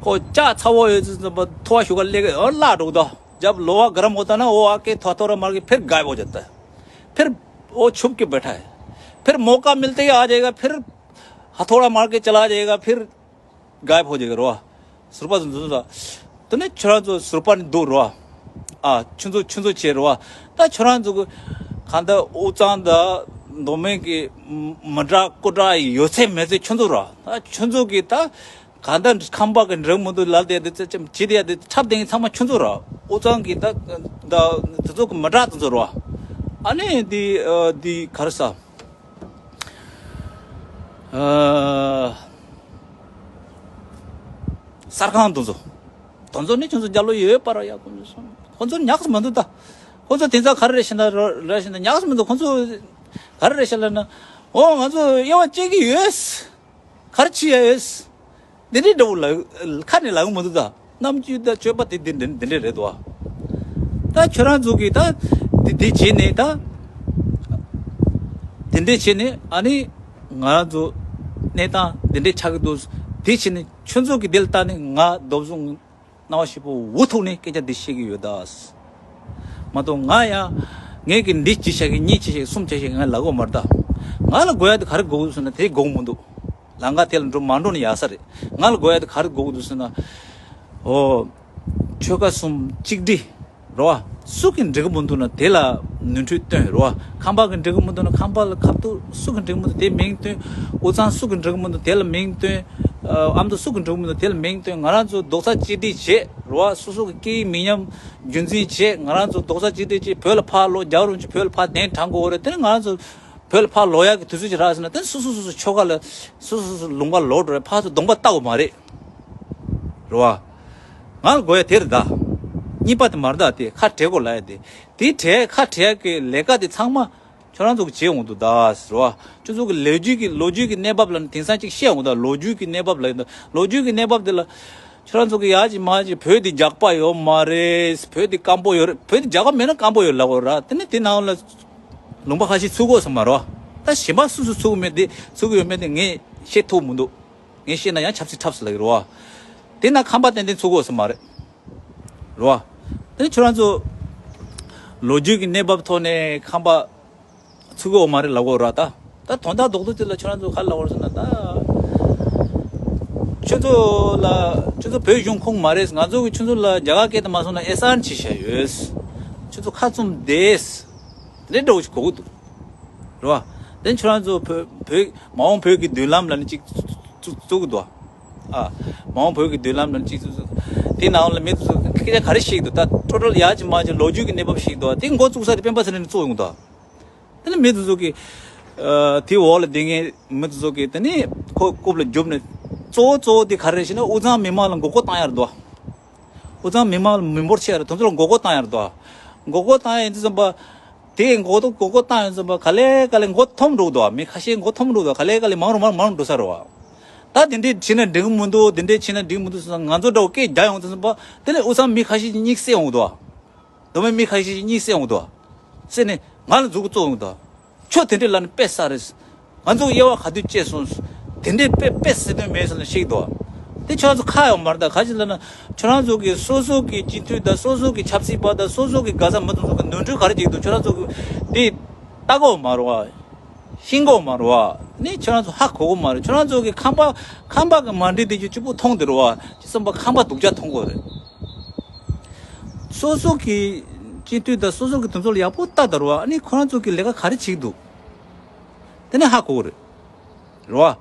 ཁོ་ལྕགས་ཚ་བོ་ཡོད་ཚེ་ཚོ་ཐོ་བ་ཞུ་ག་ལེ་གི་ཨོ་ལ་འགྲོ་གི་དོ། जब लोहा गर्म होता ना, वो आके थोड़ा थोड़ा मार के फिर गायब हो जाता है। फिर वो छुप के बैठा है। फिर मौका मिलते ही आ जाएगा, फिर हथौड़ा मार के चला जाएगा, फिर गायब हो जाएगा རོ། ཟུར་པ་ཚོ་འདུག་ད། དེ་ནས་ཁྱོད་རང་ཚོ་ཟུར་པ་ནི་འདུག་རོ། ཨ། ཆུ་ཚོད་ཆུ་ཚོད་བྱས་རོ། ད་ཁྱོད་རང་ཚོ་གི་གང་ལྟར་དབུས་གཙང་དང་མདོ་སྨད་ཀྱི་མི་དྲག་སྐུ་དྲག་ཡོད་ཚད་མེད་ཚད་ཁྱོད་ཚོ་རོ། ད་ཁྱོད་ཚོ་གི་ད་གང་ལྟར་ཁམས་པ་གི་འགྲིག་མི་འདུག་ལབ་དེ་དེ་ཚེ་ཅམ་བྱེད་དེ་ཡ་དེ་འཁྲབ་དེ་ཚང་མ་ཁྱོད་ཚོ་རོ། དབུས་གཙང་གི་ད་ད་དེ་ཚོ་གི་མི་དྲག་དེ་ཚོ་རོ། ཨ་ནི་འདི་འདི་ག་རེ་ཟ། ཨ། གསར་ཁང་དེ་ཚོ། དེ་ཚོ་ནི་ཁྱོད་ཚོ་རྒྱབ་ལོགས་ཡོད་པ་ར་ཡ། ཁོ་ཚོ་ཁོ་ཚོ་ཉག་གི་མི་འདུག་ད། ཁོ་ཚོ་དེང་སང་ག་རེ་རེད་ཤེ་ན་ར་ར་ཤེ་ན་ཉག་གི་མི་འདུག་ཁོ་ཚོ་ག་རེ་རེད་ཤེ་ལབ་ན། འོ་ང་ཚོ་དབྱེ་བ་བཅད་ཀྱི་ཡོད། ག་རེ་བྱེད་ཡ་ཡོད། འདི་འདྲའི་འདྲ་བོ་ལ་ཁ་ནས་ལབ་གི་མི་འདུག་ད། རྣམ་དཔྱོད་དང་སྤྱོད་པ་དེ་འདི་འདི་འདི་འདྲས་རེད་དོ། ད་ཁྱོད་རང་ཚོ་གིས་ད་འདི་འདི་བྱས་ནས་ད་འདི་འདྲས་བྱས་ནས་ཨ་ནི་ང་རང་ཚོ་གནས་སྟངས་འདི་འདྲས་ཆགས་ཀྱི་འདུག་དེ་བྱས་ནས་ཁྱོད་ཚོ་གིས་འདི་ལ་ལྟ་ནས་ང་སྟོབས་བཟུང་སྣང་བ་ཞིབ་པོ་འུ་ཐུག་ནས་སྐད་ཆ་འདི་བཤད་ཀྱི་ཡོད་ད། མ་གཏོགས་ང་ཡང་ངས་ཀྱི་འདི་ཅི་བྱ་གི་གཉིས་ཅི་བྱ་གི་གསུམ་ཅི་བྱ་གི་ང་ལབ་གོ་མ་རེད་ད། ང་ལ་དགོས་ཡ་དེ་ག་རེ་དགོས་ཀྱི་འདུག་ཟེར་ན་དེ་དགོས་ཀྱི་མི་འདུག་ལམ་ཁ་དེ་ལ་འགྲོ་མ་འགྲོ་ནི་ཡག་ས་རེད། ང་ལ་དགོས་ཡ་དེ་ག་རེ་དགོས་ཀྱི་འདུག་ཟེར་ན། ཨོ། ཆོལ་ཁ་གསུམ་གཅིག་སྒྲིལ་རོ། སུ་གིས་འགྲིག་གི་མི་འདུག་ན་དེ་ལ་ནོར་འཁྲུལ་སྟོན་རོ། ཁམས་པ་གིས་འགྲིག་གི་མི་འདུག་ན་ཁམས་པ་ལ་ཁ་ཐུག་སུ་གིས་འགྲིག་གི་མི་འདུག་དེ་མིང་སྟོན། དབུས་གཙང་སུ་གིས་འགྲིག་གི་མི་འདུག་དེ་ལ་མིང་སྟོན། ཨ་མདོ་སུ་གིས་འགྲིག་གི་མི་འདུག་དེ་ལ་མིང་སྟོན། ང་རང་ཚོ་རྡོག་རྩ་གཅིག་སྒྲིལ་བྱེད་རོ། སོ་སོ་གི་སྐད་ཡིག་མི་ཉམས་རྒྱུན་འཛིན་བྱེད། ང་རང་ཚོ་རྡོག་རྩ་གཅིག་སྒྲིལ་བྱེད། བོད་ལ་ཕར་ལོག་རྒྱལ་བ་རིན་པོ་ཆེ་བོད་ལ་ཕར་གདན་དྲངས་དགོས་རེད། དེ་ནི་ང་རང་ཚོ་བོད་ལ་ཕར་ལོག་ཡག་གི་དུས་ཚོད་ཅིག་རག་ཟེར་ན་དེ་སོ་སོ་སོ་སོ་ཆོལ་ཁ་ལ་སོ་སོ་སོ་སོ་ལུང་པ་ལོག་འགྲོ་རེད། ཕར་ཚུར་གདོང་པ་བལྟ་དགོས་མ་རེད། རེད་བ། ང་ལ་དགོས་ཡ་དེ་རེད་ད། གཉིས་པ་དེ་མ་རེད་ད། དེ་ཁ་བྲལ་དགོས་ལབ་ཡ་དེ། དེ་བྲལ་ཁ་བྲལ་གི་ལས་ཀ་དེ་ཚང་མ་ཁྱོད་རང་ཚོ་གི་བྱེད་འོང་འདུག་ད། རེད་བ། ཁྱོད་ཚོ་གི་ལོ་རྒྱུས་ཀྱི་ལོ་རྒྱུས་ཀྱི་གནས་བབ་ལ་ནི་དེང་སང་ཅིག་བཤད་འོང་ད། ལོ་རྒྱུས་ཀྱི་གནས་བབ་ལ་ཡིན་ད། ལོ་རྒྱུས་ཀྱི་གནས་བབ་དེ་ལ་ཁྱོད་རང་ཚོ་གི་ཡག་ཅིག་མ་ཅིག་བོད་དེ་རྒྱགས་པ་ཡོད་མ་རེད། བོད་དེ་སྐམ་པོ་ཡོད་རེད། བོད་དེ་རྒྱགས་པ་མེད་ན་སྐམ་པོ་ཡོད་ལབ་དགོས་ར། དེ་ནི་དེ་ནང་ལ་ལུང་པ་ཁ་ཤས་ཚུགས་དགོས་ས་མ་རེད་བ། ད་གཞན་པ་སུ་སུ་ཚུགས་མེད་དེ་ཚུགས་ཡོད་མེད་དེ་ངས་བཤད་ཐུབ་མི་འདུག་ངས་བཤད་ན་ཡང་ཆབ་སྲིད་འཁྲབ་སྲིད་ལ་ཡོད་རེད་བ། དེ་ན་ཁམས་པ་ཏན་ཏན་ཚུགས་དགོས་ས་མ་རེད། རེད་བ། དེ་ནི་ཁྱོད་རང་ཚོ་ལོ་རྒྱུས་ཀྱི་གནས་བབ་ཐོག་ནས་ཁམས་པ་ཚུགས་ཀྱི་ཡོད་མ་རེད་ལབ་དགོས་ར་ད། ད་དོན་དག་རྡོག་རྡོག་ཅིག་ལ་ཁྱོད་རང་ཚོ་ག་རེ་ལབ་དགོས་རེད་ཟེར་ན་ད། ཁྱོད་ཚོ་ལ་ཁྱོད་ཚོ་བོད་གཞུང་ཁོངས་མ་རེད། ང་ཚོ་གིས་ཁྱོད་ཚོ་ལ་རྒྱ་གར་སྐད་དུ་མ་སོང་ན་ཨེ་སཱན་བྱས་བཞག་ཡོད། ཁྱོད་ཚོ་ཁ་བཙུམ་བསྡད། དེ་འདྲ་འདྲ་བོ་ཞིག་གོ་གི་འདུག་རེད་བ། དེ་ཁྱོད་རང་ཚོ་བོད་བོད་མ་འོངས་བོད་ཀྱི་མདུན་ལམ་ལ་ནི་གཅིག་བཙུགས་བཙུགས་གི་འདུག་ཨ། མ་འོངས་བོད་ཀྱི་མདུན་ལམ་ལ་ནི་གཅིག་བཙུགས་བཙུགས། དེ་ནང་ལ་མི་ཚོ་སྐད་ཆ་ག་རེ་བཤད་ཀྱི་འདུག་ད་ཊོ་ཊལ་ཡག་ཅིག་མ་ཅིག་ལོ་རྒྱུས་ཀྱི་གནས་བབ་བཤད་ཀྱི་འདུག་དེ་འགོ་བཙུགས་ས་དེ་སྤེན་པ་ཚེ་རིང་ནས་བཙུགས་ཡོང་གི་འདུག་དེ་ནི་མི་དེ་ཚོ་གིས་ ཨ། དེའི་འོག་ལ་བསྡད་མཁན་མི་དེ་ཚོ་གིས་དེ་ནས་ཁོ་རྐུབ་ལ་རྒྱུབ་ནས། གཙོ་བོ་གཙོ་བོ་དེ་ག་རེ་རེད་ཞེ་ན། དབུས་གཙང་མི་མང་ལ་མགོ་སྐོར་བཏང་ཡ་རེད་དོ། དབུས་གཙང་མི་མང་ལ་མི་འབོར་ཆེ་ཡ་རེད། དེ་ཚོ་ལ་མགོ་སྐོར་བཏང་ཡ་རེད་དོ། མགོ་སྐོར་བཏང་ཡ་ཡིན་དུས་ཙམ་པ། དེ་མགོ་སྐོར་མགོ་སྐོར་བཏང་ཡ་ཡིན་དུས་ཙམ་པ། ག་ལེ་ག་ལེ་མགོ་འཐོམ་འགྲོ་གི་འདུག་མི་ཁ་ཤས་མགོ་འཐོམ་འགྲོ་གི་འདུག་ག་ལེ་ག་ལེ་མང་རུ་མང་རུ་མང་རུ་འགྲོ་ས་རེད་བ། ད་དེ་འདྲས་བྱས་ན་འགྲིག་གི་མི་འདུག་དེ་འདྲས་བྱས་ན་འགྲིག་གི་མི་འདུག་ཟེར་ཙང་། ང་ཚོ་འདྲ་བོ་སྐད་རྒྱག་ཡོང་དུས་ཙམ་པ། དེ་ནས་དབུས་གཙང་མི་ཁ་ཤས་ཀྱིས་སྙིང་གསད་ཡོང་གི་འདུག་མདོ་སྨད་མི་ཁ་ཤས་ཀྱིས་སྙིང་གསད་ཡོང་གི་འདུག་གསད་ནས་ང་ལ་མཛུབ་གུ་བཙུགས་ཡོང་གི་འདུག་ཁྱོད་དེ་འདྲས་ལབ་ནས་དཔེ་བསགས་རེད། ང་ཚོ་དབྱེ་བ་ག་དུས་བཅད་སོང་། དེ་འདྲས་དཔེ་དཔེ་སྲིད་དོན་མེད་ཟེར་ནས་བཤད་ཀྱི་འདུག་དེ་ཁྱོད་རང་ཚོ་ཁག་ཡོད་མ་རེད། ད་ག་ཅི་ལབ་ན། ཁྱོད་རང་ཚོ་གི་སོ་སོ་གི་སྤྱི་འཐུས་དང་སོ་སོ་གི་ཆབ་སྲིད་པ་དང་སོ་སོ་གི་ག་ས་མི་དེ་ཚོ་གི་ནོར་འཁྲུལ་ག་རེ་བྱེད་ཀྱི་འདུག་ཁྱོད་རང་ཚོ་གི་དེ་ལྟ་གི་ཡོད་མ་རེད་བ། ཤེས་ཀྱི་ཡོད་མ་རེད་བ། ནི་ཁྱོད་རང་ཚོ་ཧ་གོ་གི་མ་རེད། ཁྱོད་རང་ཚོ་གི་ཁང་པ་ཁང་པ་གི་མ་འགྲིག་དེ་ཅིག་གཅིག་པུ་མཐོང་དེ་རེད་བ། ཅི་བསམ་པ་ཁང་པ་སྡུག་ཅག་མཐོང་གི་རེད། སོ་སོ་གི་སྤྱི་འཐུས་དང་སོ་སོ་གི་དེ་ཚོ་ལ་ཡག་པོ་ལྟ་དེ་རེད་བ། ཨ་ནི་ཁོ་རང་ཚོ་གི་ལས་ཀ་ག་རེ་བྱེད་ཀྱི་འདུག་དེ་ནས་ཧ་གོ་གི་རེད། རེད་བ།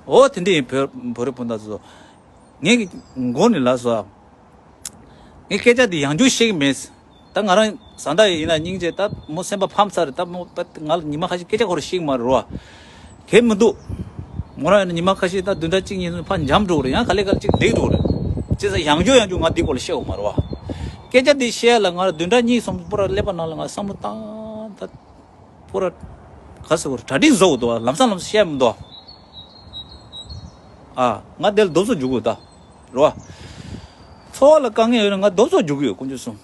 འོ་དེ་འདྲ་ཡིན། བོད་བོད་རིགས་སྤུན་ཟླ་ཚོ། ངས་མགོ་ནས་ལབ་སོང་། ངས་སྐད་ཆ་འདི་ཡང་བསྐྱར་བཤད་ཀྱི་མེད། ད་ང་རང་བཟའ་ཟླ་ཡིན་ན་སྙིང་རྗེ། ད་མོ་སེམས་པ་ཕམ་ཚར་རེད། ད་མོ་ད་ང་ལ་ཉི་མ་ཁ་ཤས་སྐད་ཆ་ཁོ་རང་བཤད་ཀྱི་མ་རེད་བ། གལ་མི་འདུག་མོ་རང་ཡིན་ན་ཉི་མ་ཁ་ཤས་ད་བདུན་ཕྲག་གཅིག་གཉིས་ཚུན་ཕར་འཇམ་འགྲོ་གི་རེད། ཡང་ག་ལེ་ག་ལེ་གཅིག་ལེགས་འགྲོ་གི་རེད། བྱས་ཙང་ཡང་བསྐྱར་ཡང་བསྐྱར་ང་འདི་སྐོར་ལ་བཤད་དགོས་མ་རེད་བ། སྐད་ཆ་འདི་བཤད་ཡ་ལ་ང་ལ་བདུན་ཕྲག་གཉིས་གསུམ་པོ་ར་སླེབས་པ་ནང་ལ་ང་བསམ་བློ་བཏང་ད། པོ་ར། ག་ཟེར་དགོས་རེད། གྲ་སྒྲིག་བཟོ་དགོས་འདུག་ལམ་སང་ལམ་སང་བཤད་མི་འདུག་ཨ། ང་དེ་ལ་རྡོབ་སོ་རྒྱུག་དགོས་ད། རེད་བ། འཚོ་བ་ལ་དཀའ་ངལ་ཡོད་ན་ང་རྡོབ་སོ་རྒྱུག་གི་ཡོད། དཀོན་མཆོག་གསུམ།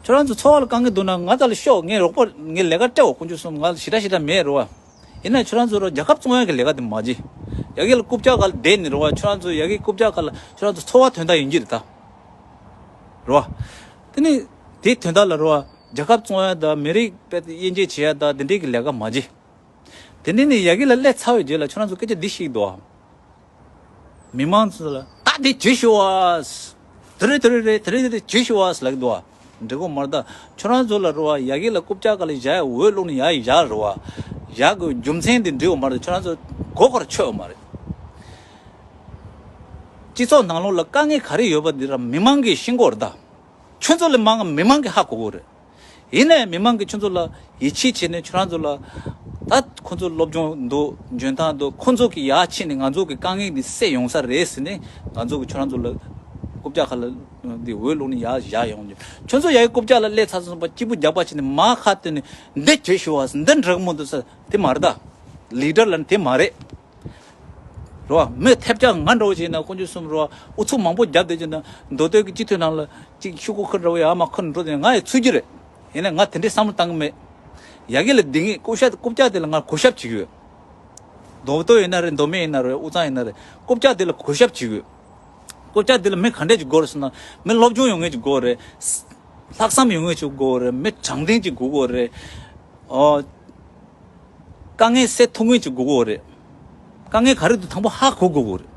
ཁྱོད་རང་ཚོ་འཚོ་བ་ལ་དཀའ་ངལ་འདུག་ན་ང་ད་ལ་ཤོག་ངས་རོགས་པ་ངས་ལས་ཀ་སྤྲད་འོ། དཀོན་མཆོག་གསུམ། ང་ཞེ་དྲག་ཞེ་དྲག་མེད། རེད་བ། ཡིན་ན་ཁྱོད་རང་ཚོ་ར་རྒྱལ་ཁབ་བཙོང་ཡག་གི་ལས་ཀ་དེ་མ་བྱེད། ཡ་གི་ལ་རྐུབ་བཀྱག་སྒང་ལ་བསྡད་ནས། རེད་བ། ཁྱོད་རང་ཚོ་ཡ་གི་རྐུབ་བཀྱག་སྒང་ལ་ཁྱོད་རང་ཚོ་འཚོ་བ་དོན་དག་ཡིན་གྱི་རེད་ད། རེད་བ། དེ་ནས་དེའི་དོན་དག་ལ། རེད་བ། རྒྱལ་ཁབ་བཙོང་ཡ་དང་མི་རིགས་དཔེ་དབྱེ་འབྱེད་བྱེད་ཡ་དང་དེ་འདྲའི་གི་ལས་ཀ་མ་བྱེད། དེ་འདྲ་ནས་ཡ་གི་ལ་སླེབས་ཚར་བའི་རྗེས་ལ་ཁྱོད་རང་ཚོ་སྐད་ཆ་འདི་བཤད་ཀྱི་འདུག་ཨ། མི་མང་ཚོ་ལ་ད་དེ་བྱེད་ཤོག་ཨ། དེ་རེད་དེ་རེད་རེད། དེ་རེད་དེ་རེད། བྱེད་ཤོག་ཨ་ལབ་ཀྱི་འདུག་ཨ། འགྲིག་གི་མ་རེད་ད། ཁྱོད་རང་ཚོ་ལ། རེད་བ། ཡ་གི་ལ་རྐུབ་བཀྱག་སྒང་ལ་བཞག་ཡ། འོས་བླུགས་ནས་ཡར་བཞག་རེད་བ། བཞག་དགོས་རྒྱུ་མཚན་དེ་འགྲིག་གི་མ་རེད། ཁྱོད་རང་ཚོ་མགོ་སྐོར་ཆོད་ཡོད་མ་རེད། སྤྱི་ཚོགས་ནང་ལོགས་ལ་དཀའ་ངལ་ག་རེ་ཡོད་པ་འདི་ར་མི་མང་གིས་ཤེས་ཀྱི་ཡོད་རེད་ད། ཁྱོད་ཚོ་ལས་མང་བ་མི་མང་གིས་ཧ་གོ་གི་རེད། ཡིན་ནའི་མི་མང་གིས་ཁྱོད་ཚོ་ལ་ཡིད་ཆེས་བྱས་ནས་ཁྱོད་རང་ཚོ་ལ། ད་ཁོ་ཚོ་སློབ་སྦྱོང་འདུག་འཇོན་ཐང་འདུག་ཁོ་ཚོ་གིས་ཡར་ཕྱིན་ནས་ང་ཚོ་གི་དཀའ་ངལ་འདི་སེལ་ཡོང་ས་རེད་ཟེར་ནས། ང་ཚོ་གིས་ཁྱོད་རང་ཚོ་ལ་རྐུབ་བཀྱག་སྒང་ལ་འདི་འོས་བླུགས་ནས་ཡར་བཞག་ཡོང་རྒྱུ། ཁྱོད་ཚོ་ཡ་གི་རྐུབ་བཀྱག་སྒང་ལ་སླེབས་ཚར་སོང་པ། སྐྱིད་པོ་རྒྱག་པ་བྱས་ནས་མར་ཁ་བཏོན་ནས་འདི་བྱེད་ཤོག་ཨ། འདི་འགྲིག་མི་འདུག་ཟེར་དེ་མ་རེད་ད། ལི་ཌར་ལབ་ན་དེ་མ་རེད། རེད་བ། མི་ཐེབས་ཆག་ང་འདྲ་བོ་བྱས་ན། དཀོན་མཆོག་གསུམ། རེད་བ། ཨུ་ཚུགས་མང་པོ་བརྒྱབ་བསྡད་ཀྱི་ན། མདོ་སྟོད་ཀྱི་སྤྱི་འཐུས་ནང་ལ་ཅིག་ཤོག་གུ་ཁུར་འདྲ་བོ་ཡར་མར་ཁུར་འགྲོ་དེ་ང་ཡི་ཚུད་ཀྱི་རེད། ཡིན་ནའི་ང་དེ་འདྲའི་བསམ་བློ་བཏང་གི་མེད། ཡ་གི་ལ་འདི་ངས་རྐུབ་བཀྱག་རྐུབ་བཀྱག་དེ་ལ་ང་གུས་ཞབས་བྱེད་ཀྱི་ཡོད། མདོ་སྟོད་ཡིན་ན་རེད། མདོ་སྨད་ཡིན་ན་རེད། དབུས་གཙང་ཡིན་ན་རེད། རྐུབ་བཀྱག་དེ་ལ་གུས་ཞབས་བྱེད་ཀྱི་ཡོད། རྐུབ་བཀྱག་དེ་ལ་མི་ག་འདྲས་ཅིག་དགོས་རེད་ཟེར་ན། མི་སློབ་སྦྱོང་ཡོད་མཁན་ཅིག་དགོས་རེད། ལྷག་བསམ་ཡོད་མཁན་ཅིག་དགོས་རེད། མི་དྲང་བདེན་ཅིག་དགོས་དགོས་རེད། ཨོ། དཀའ་ངལ་སེལ་ཐུབ་མཁན་ཅིག་དགོས་ཀྱི་ཡོད་རེད། དཀའ་ངལ་ག་རེ་འདུག་དང་པོ་ཧ་གོ་དགོས་ཀྱི་ཡོད་རེད།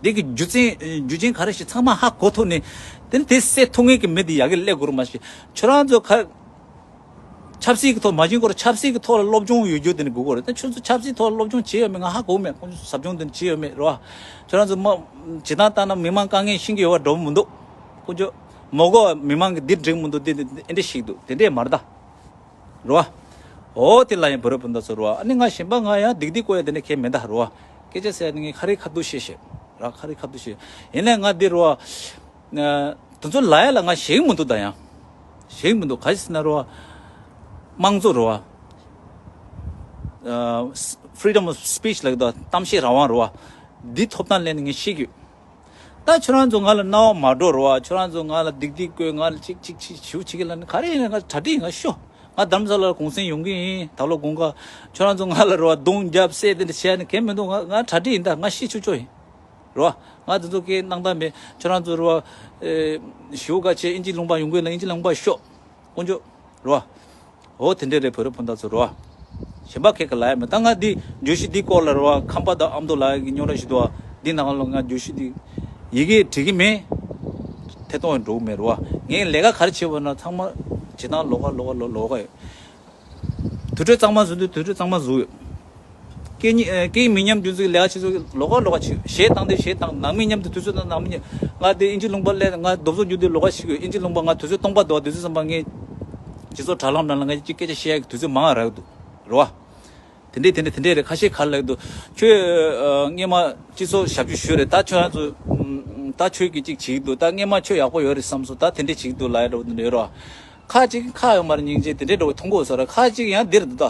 དེ་གི་རྒྱུ་མཚན་རྒྱུ་རྐྱེན་ག་རེ་ཞིག་ཚང་མ་ཧ་གོ་ཐུབ་ནས། དེ་ནི་དེ་སེལ་ཐུབ་མཁན་གྱི་མི་དེ་ཡ་གི་སླེབས་དགོས་རེད། མ་གཞི་ཁྱོད་རང་ཚོ་ག་ཆབ་སྲིད་ཀྱི་ཐོག་མ་བྱིན་སྐོར་ཆབ་སྲིད་ཀྱི་ཐོག་ལ་སློབ་སྦྱོང་ཡོད་རྒྱུ་དེ་ནི་དགོས་ཀྱི་ཡོད་རེད། ད་ཁྱོད་ཚོ་ཆབ་སྲིད་ཐོག་ལ་སློབ་སྦྱོང་བྱས་ཡོད་མེད་ང་ཧ་གོ་མེད། ཁོང་ཚོ་ཟབ་སྦྱོང་དེ་ནི་བྱས་ཡོད་མེད་རེད་བ། ཁྱོད་རང་ཚོ་མ་བྱེད་སྟངས་ལྟར་ན་མི་མང་དཀའ་ངལ་ཤེས་ཀྱི་ཡོད་པ་འདྲ་བོ་མི་འདུག་ཁོང་ཚོ་མ་གོ་མི་མང་གི་འདི་འགྲིག་མི་འདུག་འདི་འདི་འདི་འདི་ཞིག་འདུག་དེ་འདྲས་མ་རེད་ད། རེད་བ། འོ་དེ་ལ་ཡང་བོད་རིགས་སྤུན་ཟླ་ཚོ་རེད་བ། ཨ་ནི་ང་གཞན་པ་ང་ཡང་སྡིག་སྡིག་བཀོད་ཡ་དེ་འདྲ་གང་ཡང་མེད་ད་རེད་བ། སྐད་ཆ་ཟེར་ཡ་ནི་ངས་ཁ་རི་ཁ་ཐུག་བཤད་བཤད་ར། ཁ་རི་ཁ་ཐུག་བཤད། ཡིན་ནའི་ང་འདི་རེད་བ། ཨ། དེ་ཚོ་ལབ་ཡ་ལ་ང་ཞེད་ཀྱི་མི་འདུག་ད་ཡང་། ཞེད་ཀྱི་མི་འདུག་ག་རེ་ཟེར་ན་རེད་བ། དམངས་གཙོ་རེད་བ། ཨ། Freedom of Speech ལབ་ཀྱི་འདུག་གཏམ་བཤད་རང་དབང་རེད་བ། འདི་ཐོབ་ཐང་ལེན་ནས་ངས་བཤད་ཀྱི་ཡོད། ད་ཁྱོད་རང་ཚོ་ང་ལ་རྣ་བ་མ་འགྲོ་རེད་བ། ཁྱོད་རང་ཚོ་ང་ལ་སྡིག་སྡིག་བཀོད། ང་ལ་ཅིག་ཅིག་ཅིག་ཞུ་ཅིག་གི་ལ་ནི་ག་རེ་ཡིན་ན་ང་གྲ་སྒྲིག་ང་ཤོག་ང་རྡ་རམ་ས་ལ་ལ་གུང་སེང་ཡོང་གི་ཡིན། ད་ལོ་དགུན་ཁ། ཁྱོད་རང་ཚོ་ང་ལ་རེད་བ་རྡུང་རྒྱབ་བསད་དེ་འདྲ་བྱས་ནས་གང་མི་འདུག་ང་ང་གྲ་སྒྲིག་ཡིན། ད་ང་ཤི་ཆོག་ཆོག་ཡིན། རེད་བ། ང་དེ་ཚོ་སྐད་གནང་སྟངས་མེད། ཁྱོད་རང་ཚོ་རེད་བ། ཨེ། ཞུ་ག་བྱས་ཨིན་ཇི་ལུང་པ་ཡོང་གི་ཡིན་ན་ཨིན་ཇི་ལུང་པ་ཤོག་དཀོན་མཆོག་རེད་བ། འོ་དེ་འདྲས་རེད་བོད་རིགས་སྤུན་ཟླ་ཚོ་རེད་བ། གཞན་པ་ཁེ་གི་ལབ་ཡ་མེད། ད་ང་འདི་བརྗོད་གཞི་འདི་སྐོར་ལ་རེད་བ། ཁམས་པ་དང་ཨ་མདོ་ལབ་ཡ་གི་རྙོག་དྲ་ཞིག་འདུག་བ། འདི་ནང་ལ་ང་བརྗོད་གཞི་འདི་ཡི་གེ་བྲིས་གི་མེད། ཐད་གཏོང་ཡང་འགྲོ་གི་མེད་རེད་བ། ངས་ལས་ཀ་ག་རེ་བྱེད་པ་ན་ཚང་མ་བྱེད་སྟངས་ལོགས་ཀ་ལོགས་ཀ་ལོགས་ལོགས་ཀ་ཡོད། དུས་ཚོད་གཙང་མ་བཟོ་དུས་དུས་ཚོད་གཙང་མ་བཟོ་ཡོད། སྐད་གཉིས་ཨ། སྐད་ཡིག་མི་ཉམས་རྒྱུ་མཚན་གྱི་ལས་ཀ་བྱེད་ཚུལ་ལོགས་ཀ་ལོགས་ཀ་བྱེད། གཞས་བཏང་དུས་གཞས་བཏང་། ནང་མི་མཉམ་དུ་དུས་ཚོད་དང་ནང་མི་མཉམ། ང་དེ་ཨིན་ཇི་ལུང་པ་སླེབས། ང་རྡོབ་གསོག་རྒྱུ་དེ་ལོགས་ཀ་ཞིག་ཡོད། ཨིན་ཇི་ལུང་པ་ང་དུས་ཚོད་སྟོང་པ་འདུག་དུས་ཚོད་ཙམ་པ་ངས་སྤྱི་ཚོགས་དྲ་ལམ་ནང་ལ་ང་ཅིག་སྐད་ཆ་བཤད་ཡག་གི་དུས་ཚོད་མང་རག་འདུག་རེད་བ། དེ་འདྲས་དེ་འདྲས་དེ་འདྲས་རེད། ཁ་ཤས་ག་རེ་ལབ་ཀྱི་འདུག་ཁྱོད་ཨ་སྔས་མ་སྤྱི་ཚོགས་ཞབས་ཞུ་ཞུས་རེད། ད་ཁྱོད་རང་ཚོ་ཨམ་ད་ཁྱོད་ཀྱིས་ཅིག་བྱེད་ཀྱི་འདུག་ད་སྔས་མ་ཁྱོད་ཡག་པོ་ཡོད་རེད་བསམ་སོང་། ད་དེ་འདྲས་བྱེད་ཀྱི་འདུག་ལབ་ཡ་འདྲ་བོ་དེ་འདྲས་ཡོད་རེད་བ། ཁ་ཅིག་ཁ་ཡོད་མ་རེད། སྙིང་རྗེ་དེ་འདྲས་འདྲ་བོ་མཐོང་གི་ཡོད་ས་རེད། ཁ་ཅིག་ཡང་འདིར་འདུག་ད་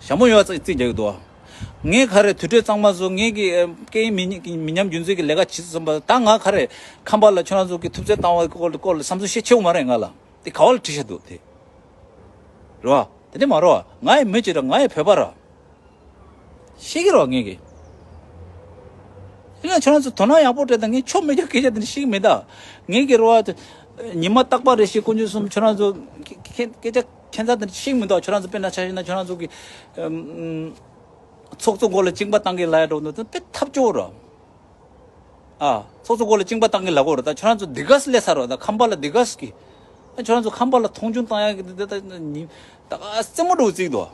ཞྭ་མོ་ཡོད་ཙིག་ཙིག་རྒྱག་གི་འདུག་བ། ངས་ག་རེ་དུས་ཚོད་གཙང་མ་བཟོ། ངས་ཀྱི་ཨ་སྐད་ཡིག་མི་མི་ཉམས་རྒྱུན་འཛིན་གྱི་ལས་ཀ་བྱེད་བསམ་པ། ད་ང་ག་རེ་ཁམས་པ་ལ་ཁྱོད་རང་ཚོ་གི་ཐུབ་ཚོད་བཏང་བ་སྐོར་སྐོར་ལ་བསམ་ཚུལ་བཤད་ཆེ་བོ་མ་རེད་ང་ལ། དེ་ག་བ་ལ་བྲིས་བཞག་འདུག་དེ། རེད་བ། དེ་འདྲ་མ་རེད་བ། ང་ཡི་མི་གཅིག་རེད། ང་ཡི་བོད་པ་རེད། ཤེས་ཀྱི་རེད་བ་ངས་ཀྱི། དེ་ན་ཁྱོད་རང་ཚོ་དོ་སྣང་ཡག་པོ་སྤྲད་དང་། ངས་ཆོ་མེད་རྒྱུ་སྐད་ཆ་དེ་འདྲ་བཤད་ཀྱི་མེད་ད། ངས་ཀྱི་རེད་བ། ཉི་མ་རྟག་པར་རེ་ཞིག་དཀོན་མཆོག་གསུམ། ཁྱོད་རང་ཚོ་ཁྱེད་ཁྱེད་སྐད་ཆ་ཁྱད་མཚར་དེ་འདྲ་བཤད་ཀྱི་མེད་ད། ཁྱོད་རང་ཚོ་དཔེར་ན་ཆ་བཞག་ན་ཁྱོད་རང་ཚོ་གི་ཨམ་ཚོགས་གཙོ་སྐོར་ལ་གཅིན་པ་བཏང་གི་ལབ་ཡ་འདྲ་བོ་འདུག་དེ་དཔེ་ཐབས་སྐྱོ་བོ་རེད། ཨ། ཚོགས་གཙོ་སྐོར་ལ་གཅིན་པ་བཏང་གི་ལབ་དགོས་རེད། ད་ཁྱོད་རང་ཚོ་འདི་ག་སེ་སླེབས་ཚར་བ། ད་ཁམས་པ་ལ་འདི་ག་སེ་གི། ཨ། ཁྱོད་རང་ཚོ་ཁམས་པ་ལ་མཐོང་ཆུང་བཏང་ཡག་གི་འདི་ད་ཉི་ད་ག་རྩེད་མོ་འདྲ་བོ་རྩེ་གི་འདུག་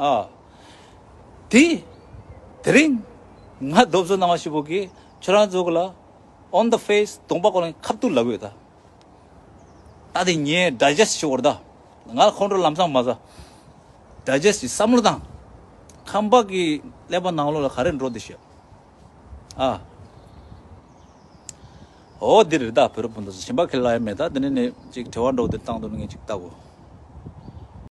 ཨ། དེ་དེ་རིང་ང་རྡོབ་བཟོ་གནང་བ་ཞིག་པོ་གི་ཁྱོད་རང་ཚོ་གི་ལ་on the face གདོང་པ་སྐོར་ལ་ཁ་ཐུག་ལབ་ཡོད་ད། ད་དེ་ངས་ཌའི་ཇེ་སི་ཊི་བྱེད་དགོས་རེད་ད། ང་ཁོང་ཁྲོ་ལམ་སང་མ་ཟ། ཌའི་ཇེ་སི་ཊི་བྱེད། བསམ་བློ་བཏང་། ཁམས་པ་གི་ཀླད་པ་ནང་ལོགས་ལ་ག་རེ་འགྲོ་འདི་ཤོད། ཨ། འོ་འདི་རེད་ད། བོད་རབ་སྤུན་ཟླ་ཚོ། གཞན་པ་ཁས་ལེན་ཡ་མེད་ད། འདི་ནས་ནས་ཅིག་དྲི་བ་འདྲ་བོ་འདི་བཏང་འདུག་ན་ངས་ཅིག་ལྟ་དགོས།